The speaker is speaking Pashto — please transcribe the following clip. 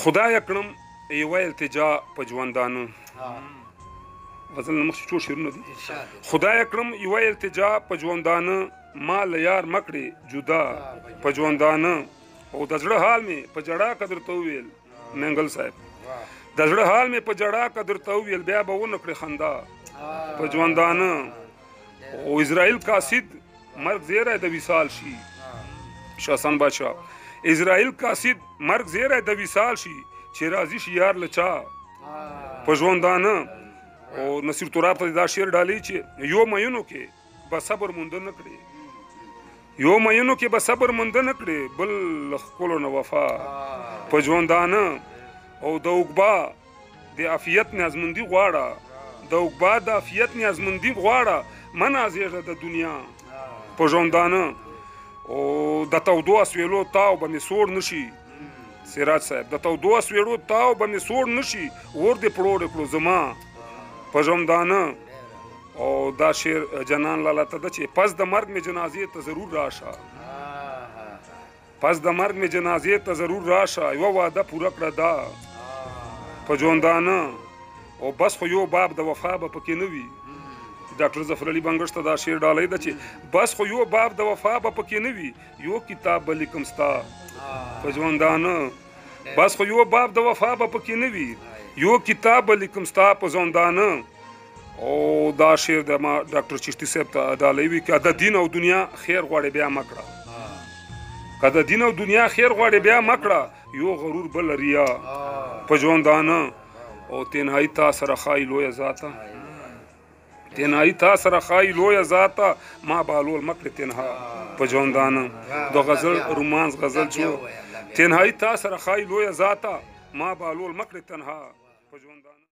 خدای کړم یوه التجا په ژوندانه. غزل نه مخکې څو شعرونه دي. خدای کړم یوه التجا په ژوندانه، ما له یار مه کړې جدا په ژوندانه. او د زړه حال مې په ژړا که درته وویل منګل صاحب، د زړه حال مې په ژړا که درته وویل بیا به ونه کړې خندا په ژوندانه. او اسرائیل قاصد مرګ زیری د وصال شي، شاه حسن بادشاه، اسرائیل قاصد مرګ زیری د وصال شي چې راضي شي یار له چا په ژوندانه. او نصیر تراب ته دا شعر ډالۍ چې یو میونو کې به صبر مونده نه کړې، یو میونو کې به صبر مونده نه کړې بل له ښکلو نه وفا په ژوندانه. او د عقبا د عافیت نیازمندي غواړه، د عقبا د عافیت نیازمندي غواړه، مه نازېږه د دنیا په ژوندانه. او د تودو اسویلو تاو به مې سوړ نه شي سراج صاحب، د تودو اسویلو تاو به مې سوړ نه شي، اور دې پړوړې کړو زما په ژوندانه. او دا شعر جنان لالا ته ده چې پس د مرګ مې جنازې ته ضرور راشه، پس د مرګ مې جنازې ته ضرور راشه، یوه وعده پوره کړه دا په ژوندانه. او بس خو یو باب د وفا به پکې نه وي. ډاکټر ظفر علي بنګش ته دا شعر ډالۍ ده چې بس خو یو باب د وفا به پکې نه وي، یو کتاب به لیکم ستا په ژوندانه. بس خو یو باب د وفا به پکې نه وي، یو کتاب به لیکم ستا په ژوندانه. او دا شعر د ما ډاکټر چشتي صاحب ته ډالۍ وي، که د دین او دنیا خیر غواړې بیا مه کړه، که د دین او دنیا خیر غواړې بیا مه کړه، یو غرور بل ریا په ژوندانه. او تنهایی تا سره ښایي لویه ذاته، تنهایی تا سره ښایي لویه ذاته، ما بالول مه کړې تنها په ژوندانه. د غزل رومانس غزل چې تنهایی تا سره ښایي لویه ذاته، ما بالول مه کړې تنها په ژوندانه.